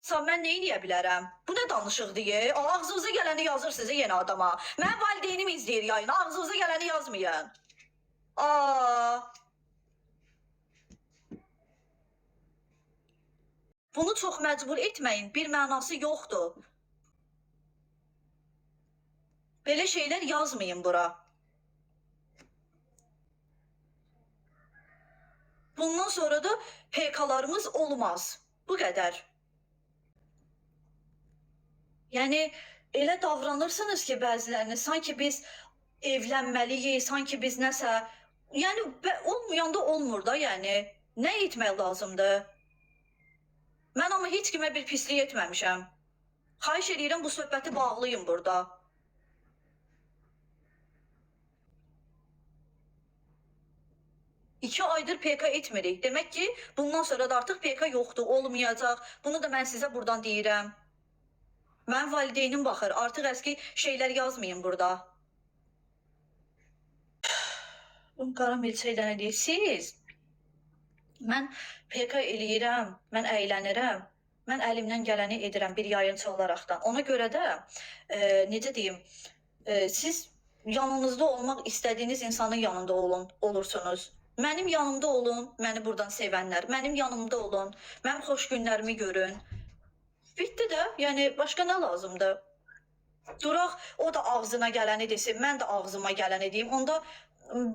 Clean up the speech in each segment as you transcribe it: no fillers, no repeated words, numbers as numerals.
Mən nə eləyə bilərəm? Bu nə danışıqdır? Ye? Ağzınıza gələni yazırsınız yenə adama. Mənim valideynim izləyir yayını. Ağzınıza gələni yazmayın. Aa. Bunu çox məcbur etməyin. Bir mənası yoxdur. Belə şeylər yazmayın bura. Bundan sonra da PK-larımız olmaz. Bu qədər. Yəni elə davranırsınız ki, bəziləriniz sanki biz evlənməliyik, sanki biz nəsə, yəni olmayanda olmur da, yəni nə etmək lazımdır? Mən amma heç kimə bir pislik etməmişəm. Xahiş eləyirəm bu söhbəti bağlayın burada. 2 aydır PK etmirik. Demək ki, bundan sonra da artıq PK yoxdur, olmayacaq. Bunu da mən sizə buradan deyirəm. Mənim valideynim baxır. Artıq əski şeylər yazmayın burada. Bu qara milçəklə nə deyirsiniz? Mən PK eləyirəm, mən əylənirəm. Mən əlimdən gələni edirəm bir yayınçı olaraqdan. Ona görə də necə deyim, siz yanınızda olmaq istədiyiniz insanın yanında olun, olursunuz. Mənim yanımda olun, məni buradan sevənlər. Mənim yanımda olun, mənim xoş günlərimi görün. Bitdi də, yəni başqa nə lazımdır? Duraq, o da ağzına gələni desin, mən də ağzıma gələni deyim. Onda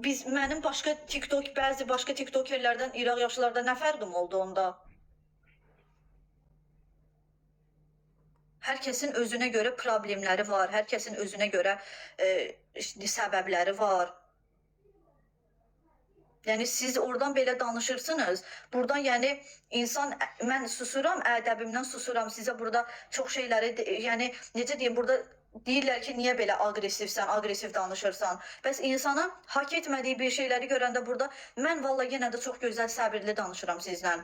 biz mənim başqa TikTok, bəzi başqa TikTokerlərdən, İraq yaşlılardan nə fərqim oldu onda? Hər kəsin özünə görə problemləri var, hər kəsin özünə görə səbəbləri var. Yəni siz oradan belə danışırsınız. Buradan yəni insan mən susuram, ədəbimdən susuram. Sizə burada çox şeyləri yəni necə deyim, burada deyirlər ki, niyə belə aqresivsən, aqressiv danışırsan. Bəs insanın haqq etmədiyi bir şeyləri görəndə burada mən valla yenə də çox gözəl, səbirli danışıram sizlə.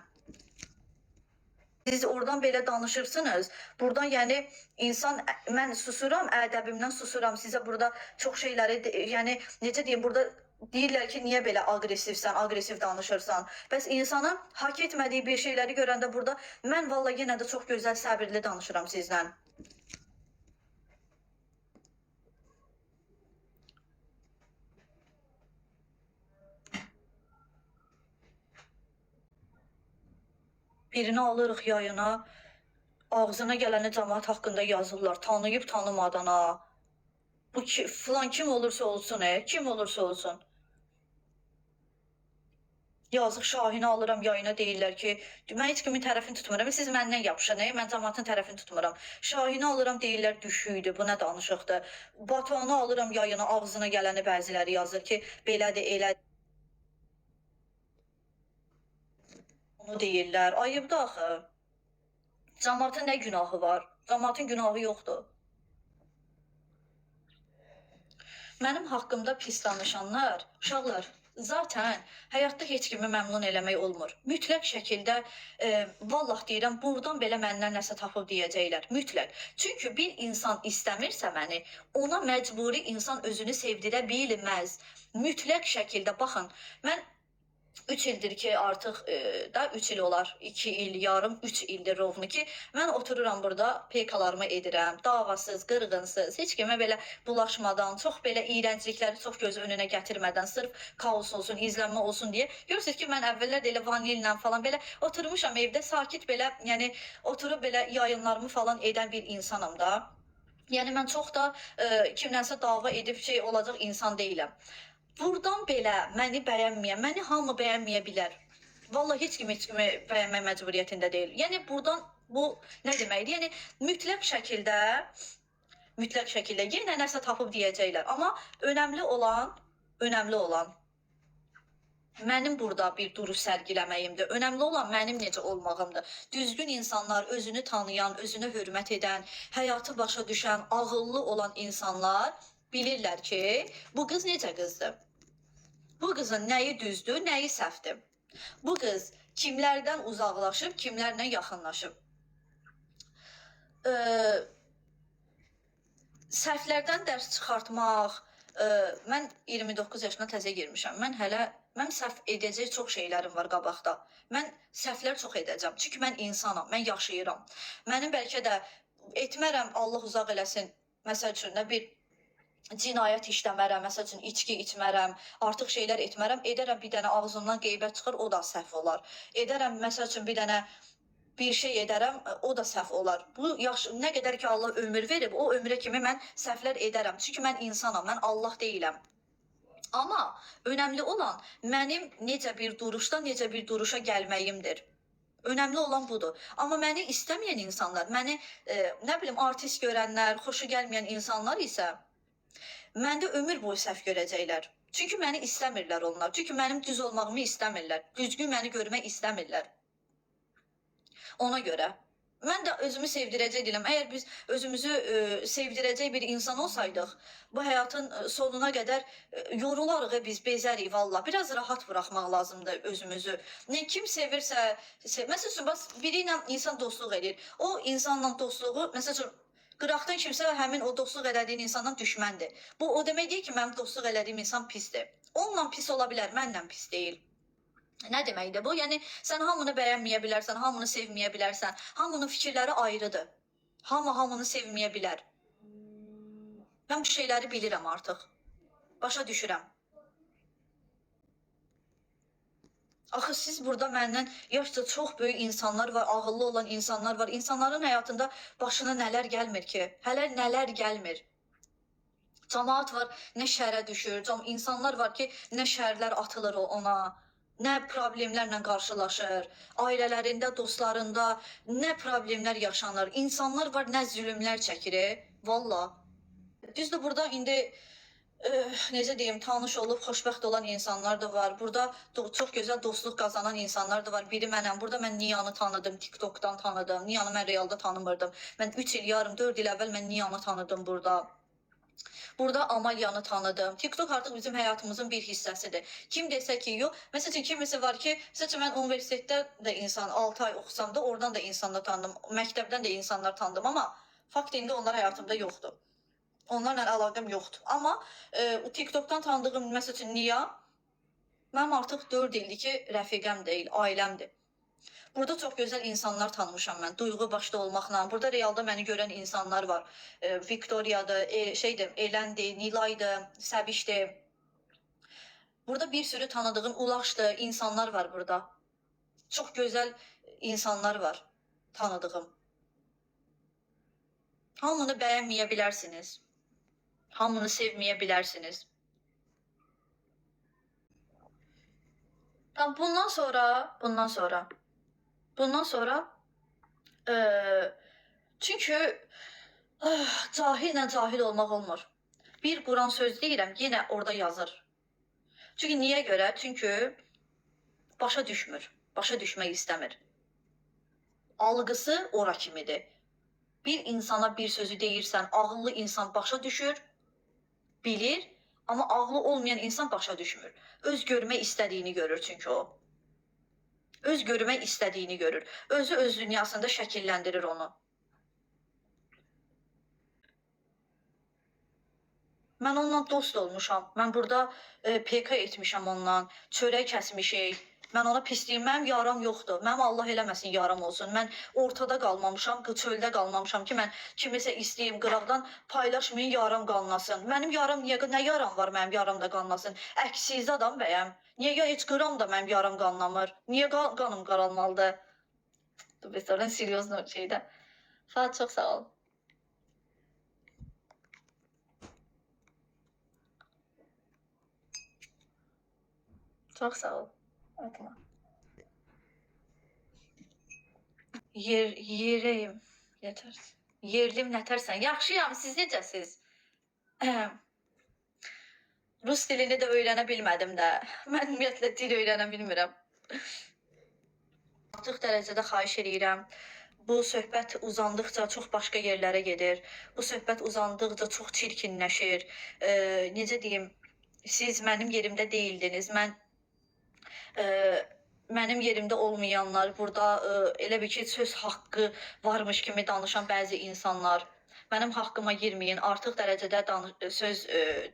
Siz oradan belə danışırsınız. Buradan yəni insan mən susuram, ədəbimdən susuram. Sizə burada çox şeyləri yəni necə deyim, burada deyirlər ki, niyə belə aqresivsən, aqressiv danışırsan. Bəs insanın haqq etmədiyi bir şeyləri görəndə burada mən valla yenə də çox gözəl, səbirli danışıram sizlə. Birini alırıq yayına, ağzına gələni cəmaət haqqında yazırlar, tanıyıb tanımadan ha. Bu ki, filan kim olursa olsun, kim olursa olsun. Yazıq Şahini alıram yayına, deyirlər ki, mən heç kimin tərəfini tutmuram. Siz məndən yapışın, mən cəmaətin tərəfini tutmuram. Şahini alıram, deyirlər düşüydü, bu nə danışıqdır. Batuhanı alıram yayına, ağzına gələni bəziləri yazır ki, belədir, elədir. Onu deyirlər. Ayıbdır axı. Cəmaətin nə günahı var? Cəmaətin günahı yoxdur. Mənim haqqımda pis danışanlar, uşaqlar, zaten həyatda heç kimi məmnun eləmək olmur. Mütləq şəkildə, vallah deyirəm, buradan belə məndən nəsə tapıb deyəcəklər. Mütləq. Çünki bir insan istəmirsə məni, ona məcburi insan özünü sevdirə bilməz. Mütləq şəkildə, baxın, mən 3 ildir ki, artıq da 3 il olar, 2 il, yarım, 3 ildir rovnu ki, mən otururam burada, PK-larımı edirəm, davasız, qırğınsız, heç kimə belə bulaşmadan, çox belə iyrənclikləri çox göz önünə gətirmədən, sırf kaos olsun, izlənmə olsun deyə. Görürsünüz ki, mən əvvəllər də elə vanillə falan belə oturmuşam evdə, sakit belə, yəni oturub belə yayınlarımı falan edən bir insanam da. Yəni mən çox da kimlənsə dava edib şey olacaq insan deyiləm. Buradan belə məni bəyənməyən, məni hamı bəyənməyə bilər. Vallahi heç kim heç kimi bəyənmək məcburiyyətində deyil. Yəni buradan bu nə deməkdir? Yəni mütləq şəkildə yenə nəsə tapıb deyəcəklər. Amma önəmli olan mənim burada bir duruş sərgiləməyimdir. Önəmli olan mənim necə olmağımdır. Düzgün insanlar, özünü tanıyan, özünə hörmət edən, həyatı başa düşən, ağıllı olan insanlar bilirlər ki, bu qız necə qızdır? Bu qızın nəyi düzdür, nəyi səhvdir? Bu qız kimlərdən uzaqlaşıb, kimlərlə yaxınlaşıb? Səhvlərdən dərs çıxartmaq, Mən 29 yaşına təzə girmişəm. Mən hələ mən səhv edəcək çox şeylərim var qabaqda. Mən səhvlər çox edəcəm. Çünki mən insanam, mən yaşayıram. Mənim bəlkə də etmərəm, Allah uzaq eləsin. Məsəl üçün nə bir cinayət işləmərəm, məsəl üçün içki içmərəm, artıq şeylər etmərəm. Edərəm bir dənə ağzımdan qeybət çıxır, o da səhv olar. Edərəm məsəl üçün bir dənə bir şey edərəm, o da səhv olar. Bu yaxşı, nə qədər ki Allah ömür verib, o ömrə kimi mən səhvlər edərəm. Çünki mən insanam, mən Allah deyiləm. Amma önəmli olan mənim necə bir duruşdan necə bir duruşa gəlməyimdir. Önəmli olan budur. Amma məni istəməyən insanlar, məni nə bilim artist görənlər, xoşu gəlməyən insanlar isə məndə ömür boyu səhv görəcəklər. Çünki məni istəmirlər onlar. Çünki mənim düz olmağımı istəmirlər. Düzgün məni görmək istəmirlər. Ona görə mən də özümü sevdirəcək deyiləm. Əgər biz özümüzü sevdirəcək bir insan olsaydıq, bu həyatın sonuna qədər yorularıq, biz bezərik valla. Biraz rahat buraxmaq lazımdır özümüzü. Nə kim sevirsə, məsəl üçün bax biri ilə insan dostluq eləyir. O insanla dostluğu, məsəl üçün qıraqdan kimsə həmin o dostluq elədiyin insandan düşməndir. Bu o demək deyil ki, mənim dostluq elədiyim insan pisdir. Onunla pis ola bilər, mənlə pis deyil. Nə deməkdir bu? Yəni sən hamını bəyənməyə bilərsən, hamını sevməyə bilərsən. Hamının fikirləri ayrıdır. Hamı hamını sevməyə bilər. Mən bu şeyləri bilirəm artıq. Başa düşürəm. Axı siz burada məndən yaşca çox böyük insanlar var, ağıllı olan insanlar var. İnsanların həyatında başına nələr gəlmir ki? Hələ nələr gəlmir? Camaat var, nə şərə düşür. İnsanlar var ki, nə şərlər atılır ona. Nə problemlərlə qarşılaşır, ailələrində, dostlarında nə problemlər yaşanır. İnsanlar var, nə zülmlər çəkir, valla. Düzdür, burada indi necə deyim, tanış olub xoşbəxt olan insanlar da var. Burada çox gözəl dostluq qazanan insanlar da var. Biri mənəm. Burada mən Niyanı tanıdım, TikTokdan tanıdım. Niyanı mən realda tanımırdım. Mən 3 il yarım, 4 il əvvəl mən Niyanı tanıdım burada. Burada Amalyanı tanıdım. TikTok artıq bizim həyatımızın bir hissəsidir. Kim desə ki, yox, məsəl üçün kimisi var ki, məsəl üçün mən universitetdə də insan 6 ay oxusam da oradan da insanlar tanıdım, məktəbdən də insanlar tanıdım, amma fakt indi onlar həyatımda yoxdur. Onlarla əlaqəm yoxdur. Amma TikTokdan tanıdığım məsəl üçün Niya mənim artıq 4 ildir ki, rəfiqəm deyil, ailəmdir. Burada çox gözəl insanlar tanımışam mən. Duyğu başda olmaqla. Burada realda məni görən insanlar var. Viktoriyadır, şeydir, Eləndir, Nilaydır, Səbişdir. Burada bir sürü tanıdığım Ulaşdır, insanlar var burada. Çox gözəl insanlar var tanıdığım. Hamını bəyənməyə bilərsiniz. Hamını sevməyə bilərsiniz. Tam bundan sonra çünki cahillə cahil olmaq olmur. Bir Quran söz deyirəm, yenə orada yazır. Çünki niyə görə? Çünki başa düşmür, başa düşmək istəmir. Algısı ora kimidir. Bir insana bir sözü deyirsən, ağıllı insan başa düşür, bilir, amma ağlı olmayan insan başa düşmür. Öz görmək istədiyini görür çünki o. Öz görmək istədiyini görür. Özü öz dünyasında şəkilləndirir onu. Mən onunla dost olmuşam. Mən burada PK etmişəm onunla. Çörək kəsmişik. Mən ona pis deyim. Mənim yaram yoxdur. Mənim Allah eləməsin yaram olsun. Mən ortada qalmamışam, çöldə qalmamışam ki, mən kimisə istəyim, qıraqdan paylaşmayın, yaram qanlasın. Mənim yaram niyə, nə yaram var mənim yaram da qanlasın? Əksiz adam bəyəm. Niyə ya heç qıram da mənim yaram qanlamır? Niyə qanım qaralmalıdır? Dur, seriozno şeydə. Fuat, çox sağ ol. Çox sağ ol. Atma. Yerəyim. Yetər. Yerlim nətərsən. Yaxşıyam, siz necəsiz? Rus dilini də öyrənə bilmədim də. Mən ümumiyyətlə dil öyrənə bilmirəm. Artıq dərəcədə xahiş eləyirəm. Bu söhbət uzandıqca çox başqa yerlərə gedir. Bu söhbət uzandıqca çox çirkinləşir. Necə deyim, siz mənim yerimdə deyildiniz. Mənim yerimdə olmayanlar, burada elə bir ki, söz haqqı varmış kimi danışan bəzi insanlar. Mənim haqqıma girməyin. Artıq dərəcədə söz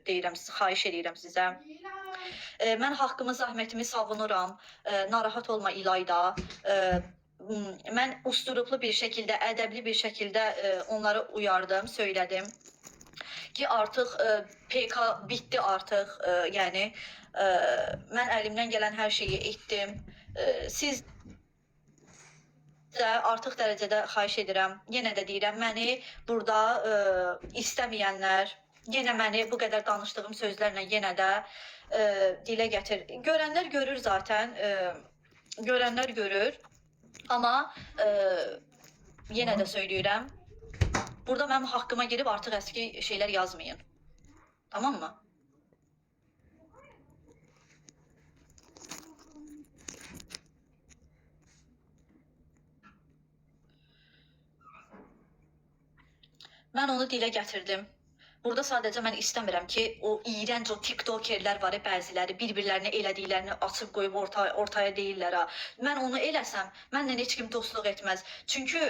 deyirəm, xahiş edirəm sizə. Mən haqqımı, zəhmətimi savunuram. Narahat olma İlayda. Mən usturuplu bir şəkildə, ədəbli bir şəkildə onları uyardım, söylədim ki, artıq PK bitdi artıq, yəni mən əlimdən gələn hər şeyi etdim. Siz də artıq dərəcədə xahiş edirəm, yenə də deyirəm, məni burada istəməyənlər, yenə məni bu qədər danışdığım sözlərlə yenə də dilə gətir. Görənlər görür zaten, görənlər görür. Amma yenə də söyləyirəm, burada mənim haqqıma girib artıq əski şeylər yazmayın. Tamam mı? Mən onu dilə gətirdim. Burada sadəcə mən istəmirəm ki, o iyrənc o TikTokerlər var ya, bəziləri bir-birlərinə elədiklərini açıb qoyub ortaya deyirlər ha. Mən onu eləsəm, mənlə heç kim dostluq etməz. Çünki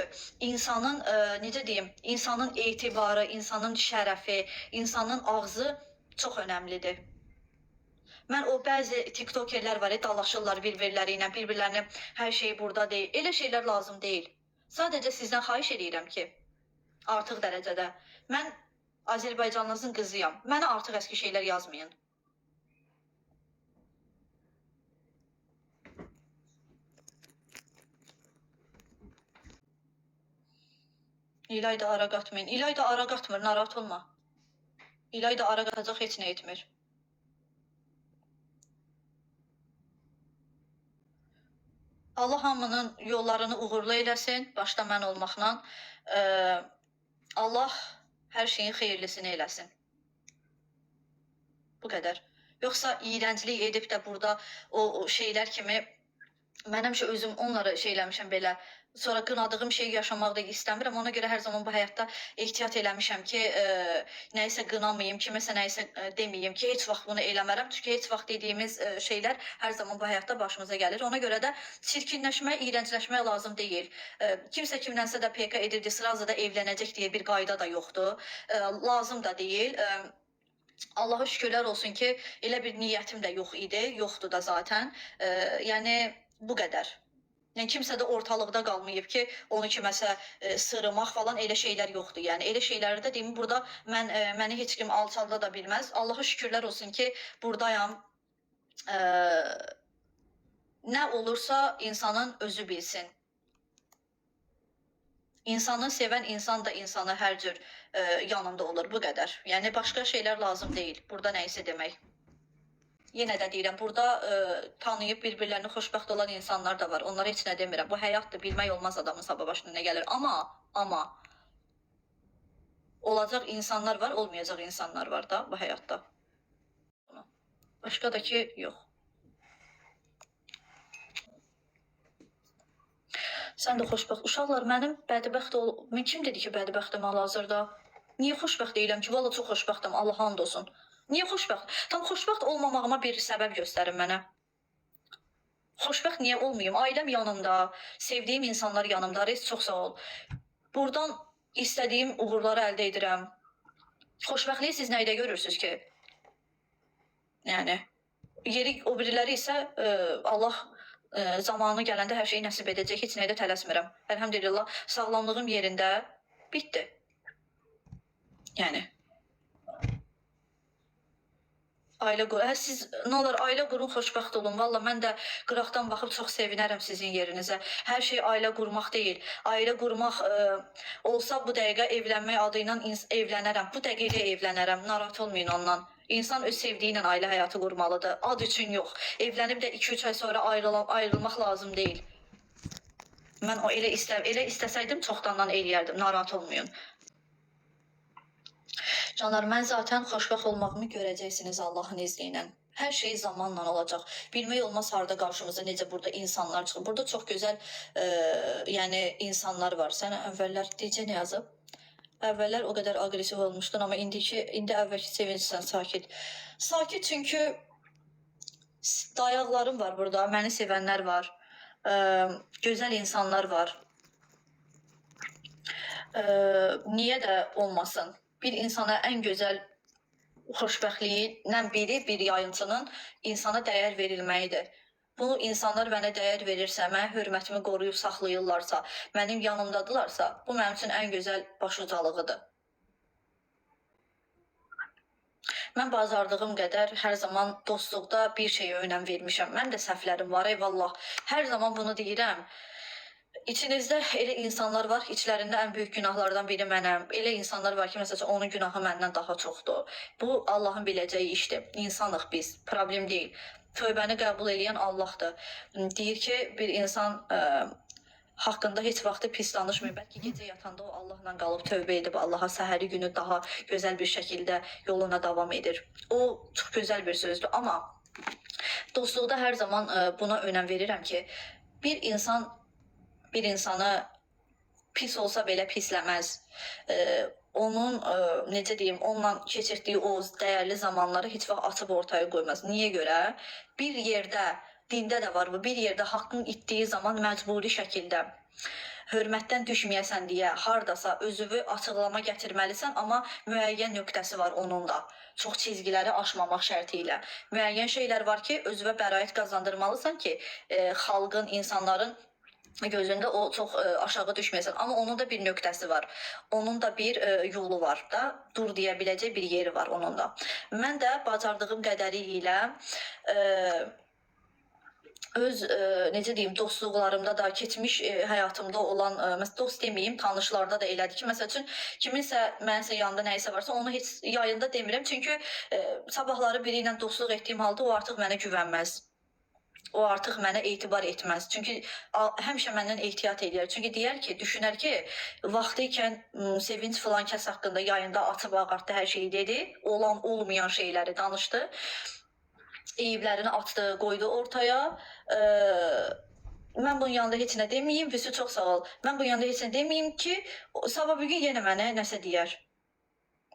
insanın necə deyim, insanın etibarı, insanın şərəfi, insanın ağzı çox önəmlidir. Mən o bəzi TikTokerlər var ya, dalaşırlar bir-birləri ilə, bir-birlərinə hər şey burada deyil. Elə şeylər lazım deyil. Sadəcə sizdən xahiş eləyirəm ki, artıq dərəcədə mən Azərbaycanlınızın qızıyam. Mənə artıq əski şeylər yazmayın. İlayda ara qatmayın. İlayda ara qatmır, narahat olma. İlayda ara qatacaq heç nə etmir. Allah hamının yollarını uğurlu eləsin, başda mən olmaqla. Allah hər şeyin xeyirlisini eləsin. Bu qədər. Yoxsa iyrənclik edib də burada o şeylər kimi mən həmişə özüm onlara şey eləmişəm belə. Sonra qınadığım şeyi yaşamaq da istəmirəm. Ona görə hər zaman bu həyatda ehtiyat eləmişəm ki, nəyisə qınamayım, kiməsə nəyisə deməyim ki, heç vaxt bunu eləmərəm. Çünki heç vaxt dediyimiz şeylər hər zaman bu həyatda başımıza gəlir. Ona görə də çirkinləşmək, iyrəncləşmək lazım deyil. Kimsə kimdənsə də PK edirdi, sıraza da evlənəcək deyə bir qayda da yoxdur. Lazım da deyil. Allaha şükürlər olsun ki, elə bir niyyətim də yox idi, yoxdur da zaten. Yəni bu qədər. Yəni kimsə də ortalıqda qalmayıb ki, onu kiməsə sırımaq falan elə şeylər yoxdur. Yəni elə şeyləri də deyim, burada məni heç kim alçalda da bilməz. Allaha şükürlər olsun ki, buradayam. Nə olursa insanın özü bilsin. İnsanı sevən insan da insanı hər cür yanında olur. Bu qədər. Yəni başqa şeylər lazım deyil. Burada nə isə demək. Yenə də deyirəm, burada tanıyıb bir-birlərini xoşbəxt olan insanlar da var. Onlara heç nə demirəm. Bu həyatdır, bilmək olmaz adamın sabah başına nə gəlir. Amma olacaq insanlar var, olmayacaq insanlar var da bu həyatda. Başqa da ki, yox. Sən də xoşbəxt. Uşaqlar, mənim bədbəxt ol... Mən kim dedi ki, bədbəxtəm hal-hazırda? Niyə xoşbəxt deyiləm ki? Valla çox xoşbəxtəm, Allaha and olsun. Niyə xoşbəxt? Tam xoşbəxt olmamağıma bir səbəb göstərin mənə. Xoşbəxt niyə olmayım? Ailəm yanımda, sevdiyim insanlar yanımda. Reis, çox sağ ol. Buradan istədiyim uğurları əldə edirəm. Xoşbəxtliyi siz nəydə görürsünüz ki? Yəni, yeri o biriləri isə Allah zamanı gələndə hər şeyi nəsib edəcək. Heç nəyə də tələsmirəm. Elhamdülillah, sağlamlığım yerində bitdi. Yəni. Ailə qur. Hə, siz nə olar ailə qurun, xoşbəxt olun. Valla mən də qıraqdan baxıb çox sevinərəm sizin yerinizə. Hər şey ailə qurmaq deyil. Ailə qurmaq olsa bu dəqiqə evlənmək adı ilə evlənərəm. Bu dəqiqə evlənərəm. Narahat olmayın ondan. İnsan öz sevdiyi ilə ailə həyatı qurmalıdır. Ad üçün yox. Evlənib də 2-3 ay sonra ayrılmaq lazım deyil. Mən o elə istəsəydim çoxdandan eləyərdim. Narahat olmayın. Canlar, mən zaten xoşbəxt olmağımı görəcəksiniz Allahın izni ilə. Hər şey zamanla olacaq. Bilmək olmaz harda qarşımıza necə burada insanlar çıxır. Burada çox gözəl yəni insanlar var. Sən əvvəllər necə nə yazıb? Əvvəllər o qədər aqressiv olmuşdun, amma indi əvvəlki sevincsən, sakit. Sakit çünki dayaqlarım var burada, məni sevənlər var, gözəl insanlar var. Niyə də olmasın? Bir insana ən gözəl xoşbəxtliyindən biri bir yayımçının insana dəyər verilməyidir. Bunu insanlar mənə dəyər verirsə, mənim hörmətimi qoruyub saxlayırlarsa, mənim yanımdadılarsa, bu mənim üçün ən gözəl başucalığıdır. Mən bacardığım qədər hər zaman dostluqda bir şeyə önəm vermişəm. Mənim də səhvlərim var, eyvallah. Hər zaman bunu deyirəm. İçinizdə elə insanlar var, içlərində ən böyük günahlardan biri mənəm. Elə insanlar var ki, məsəl üçün onun günahı məndən daha çoxdur. Bu Allahın biləcəyi işdir. İnsanıq biz, problem deyil. Tövbəni qəbul eləyən Allahdır. Deyir ki, bir insan haqqında heç vaxtı pis danışmayın. Bəlkə gecə yatanda o Allahla qalıb tövbə edib Allaha səhəri günü daha gözəl bir şəkildə yoluna davam edir. O çox gözəl bir sözdür, amma dostluqda hər zaman buna önəm verirəm ki, bir insan bir insanı pis olsa belə pisləməz. Onun necə deyim, onunla keçirtdiyi o dəyərli zamanları heç vaxt açıb ortaya qoymaz. Niyə görə? Bir yerdə, dində də var bu, bir yerdə haqqın itdiyi zaman məcburi şəkildə hörmətdən düşməyəsən deyə hardasa özünü açıqlama gətirməlisən, amma müəyyən nöqtəsi var onun da. Çox çizgiləri aşmamaq şərti ilə. Müəyyən şeylər var ki, özünə bəraət qazandırmalısan ki, xalqın, insanların gözündə o çox aşağı düşməyəsən. Amma onun da bir nöqtəsi var. Onun da bir yolu var da, dur deyə biləcək bir yeri var onun da. Mən də bacardığım qədəri ilə öz necə deyim, dostluqlarımda da, keçmiş həyatımda olan, məsələn dost deməyim, tanışlarda da elədir ki, məsəl üçün kiminsə mənsə yanında nəyisə varsa, onu heç yayında demirəm, çünki sabahları biri ilə dostluq etdiyim halda o artıq mənə güvənməz. O artıq mənə etibar etməz. Çünki həmişə məndən ehtiyat eləyər. Çünki deyər ki, düşünər ki, vaxtı ikən Sevinç filan kəs haqqında yayında açıb ağartdı, hər şeyi dedi, olan olmayan şeyləri danışdı. Eyiblərini atdı, qoydu ortaya. Mən bunun yanında heç nə deməyim, Vüsü çox sağ ol. Mən bunun yanında heç nə deməyim ki, sabah bir gün yenə mənə nəsə deyər.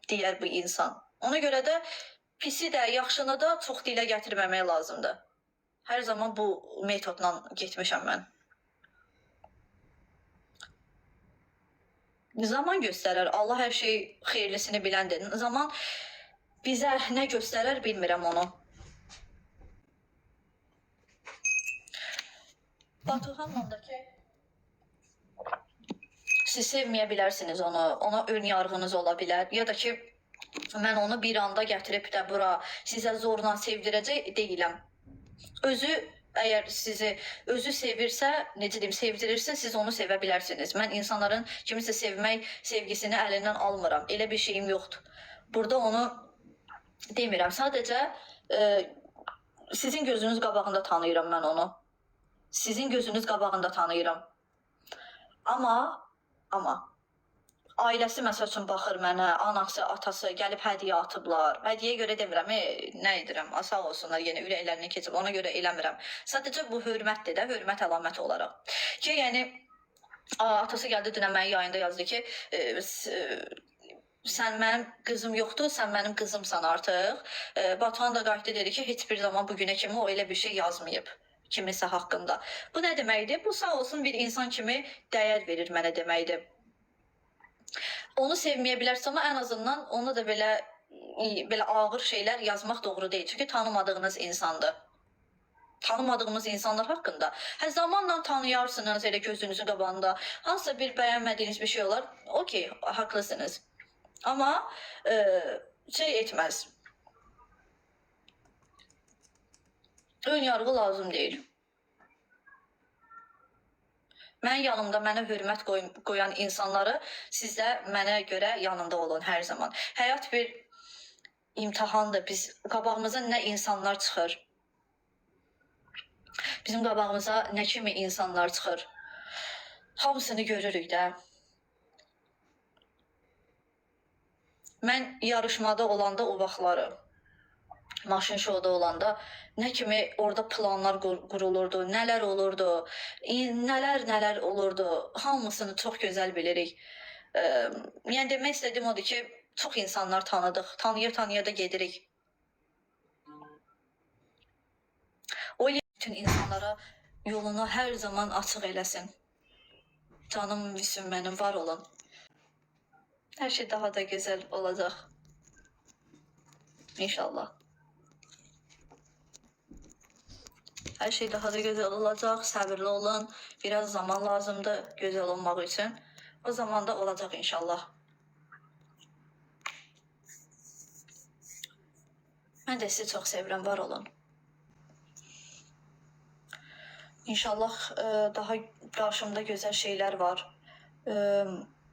Deyər bu insan. Ona görə də pisi də, yaxşını da çox dilə gətirməmək lazımdır. Hər zaman bu metodla getmişəm mən. Zaman göstərər. Allah hər şey xeyirlisini biləndir. Zaman bizə nə göstərər bilmirəm onu. Batuhan'dakı siz sevməyə bilərsiniz onu, ona ön yarğınız ola bilər ya da ki, mən onu bir anda gətirib də bura sizə zorla sevdirəcək deyiləm. Özü əgər sizi özü sevirsə, necə deyim, sevdirirsə, siz onu sevə bilərsiniz. Mən insanların kimisə sevmək sevgisini əlindən almıram. Elə bir şeyim yoxdur. Burada onu demirəm. Sadəcə sizin gözünüz qabağında tanıyıram mən onu. Sizin gözünüz qabağında tanıyıram. Amma ailəsi məsəl üçün baxır mənə, anası, atası gəlib hədiyyə atıblar. Hədiyyəyə görə demirəm, nə edirəm, sağ olsunlar, yenə ürəklərini keçib, ona görə eləmirəm. Sadəcə bu hörmətdir də, hörmət əlaməti olaraq. Ki, yəni, atası gəldi dünən mənə yayında yazdı ki, sən mənim qızım yoxdur, sən mənim qızımsan artıq. Batuhan da qayıtdı, dedi ki, heç bir zaman bu günə kimi o elə bir şey yazmayıb kiminsə haqqında. Bu nə deməkdir? Bu sağ olsun bir insan kimi dəyər verir mənə deməkdir. Onu sevməyə bilərsən, amma ən azından ona da belə ağır şeylər yazmaq doğru deyil. Çünki tanımadığınız insandır. Tanımadığımız insanlar haqqında. Hə, zamanla tanıyarsınız elə gözünüzün qabağında. Hansısa bir bəyənmədiyiniz bir şey olar. Okey, haqlısınız. Amma şey etməz. Ön yarğı lazım deyil. Mən yanımda mənə hörmət qoyan insanları siz də mənə görə yanında olun hər zaman. Həyat bir imtahandır. Biz qabağımıza nə insanlar çıxır? Bizim qabağımıza nə kimi insanlar çıxır? Hamısını görürük də. Mən yarışmada olanda o vaxtları, maşın şouda olanda nə kimi orada planlar qurulurdu, nələr olurdu, nələr olurdu, hamısını çox gözəl bilirik. Yəni demək istədiyim odur ki, çox insanlar tanıdıq, tanıya-tanıya da gedirik. O bütün insanlara yolunu hər zaman açıq eləsin. Canım, Vüsüm mənim, var olun. Hər şey daha da gözəl olacaq. İnşallah. Hər şey daha da gözəl olacaq. Səbirli olun. Biraz zaman lazımdır gözəl olmaq üçün. O zaman da olacaq inşallah. Mən də sizi çox sevirəm, var olun. İnşallah daha qarşımda gözəl şeylər var.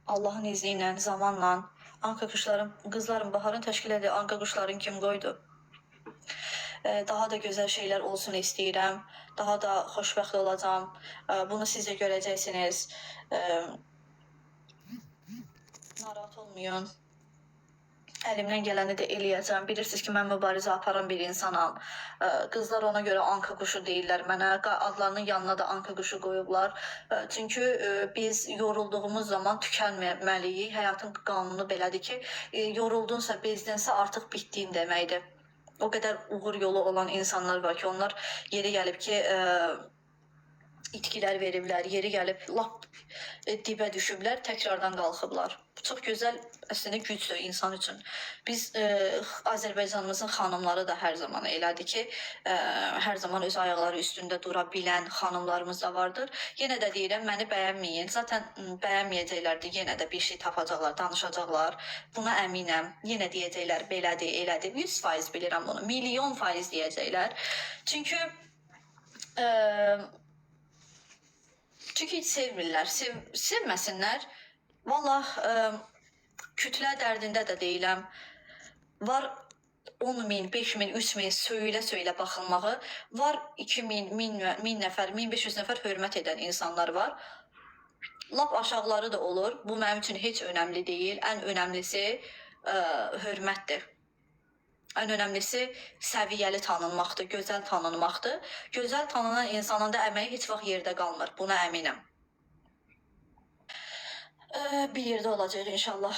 Allahın izni ilə, zamanla. Anka quşların, qızların baharın təşkil edir. Anka quşların kim qoydu? Daha da gözəl şeylər olsun istəyirəm. Daha da xoşbəxt olacağam. Bunu siz də görəcəksiniz. Narahat olmayın. Əlimdən gələni də eləyəcəm. Bilirsiniz ki, mən mübarizə aparan bir insanam. Qızlar ona görə anka quşu deyirlər mənə. Adlarının yanına da anka quşu qoyublar. Çünki biz yorulduğumuz zaman tükənməməliyik. Həyatın qanunu belədir ki, yoruldunsa, bezdinsə artıq bitdiyin deməkdir. O qədər uğur yolu olan insanlar var ki, onlar yeri gəlib ki, itkilər veriblər, yeri gəlib lap dibə düşüblər, təkrardan qalxıblar. Bu çox gözəl əslində gücdür insan üçün. Biz Azərbaycanımızın xanımları da hər zaman elədir ki, hər zaman öz ayaqları üstündə dura bilən xanımlarımız da vardır. Yenə də deyirəm, məni bəyənməyin. Zaten bəyənməyəcəklərdir, yenə də bir şey tapacaqlar, danışacaqlar. Buna əminəm. Yenə deyəcəklər, belədir, elədir. 100% bilirəm bunu. 1.000.000% deyəcəklər. Çünki heç sevmirlər. Sevməsinlər. Vallah kütlə dərdində də deyiləm. Var 10 min, 5 min, 3 min söylə-söylə baxılmağı, var 2 min, 1000, 1000 nəfər, 1500 nəfər hörmət edən insanlar var. Lap aşağıları da olur. Bu mənim üçün heç önəmli deyil. Ən önəmlisi hörmətdir. Ən önəmlisi səviyyəli tanınmaqdır, gözəl tanınmaqdır. Gözəl tanınan insanın da əməyi heç vaxt yerdə qalmır. Buna əminəm. Bir yerdə olacaq inşallah.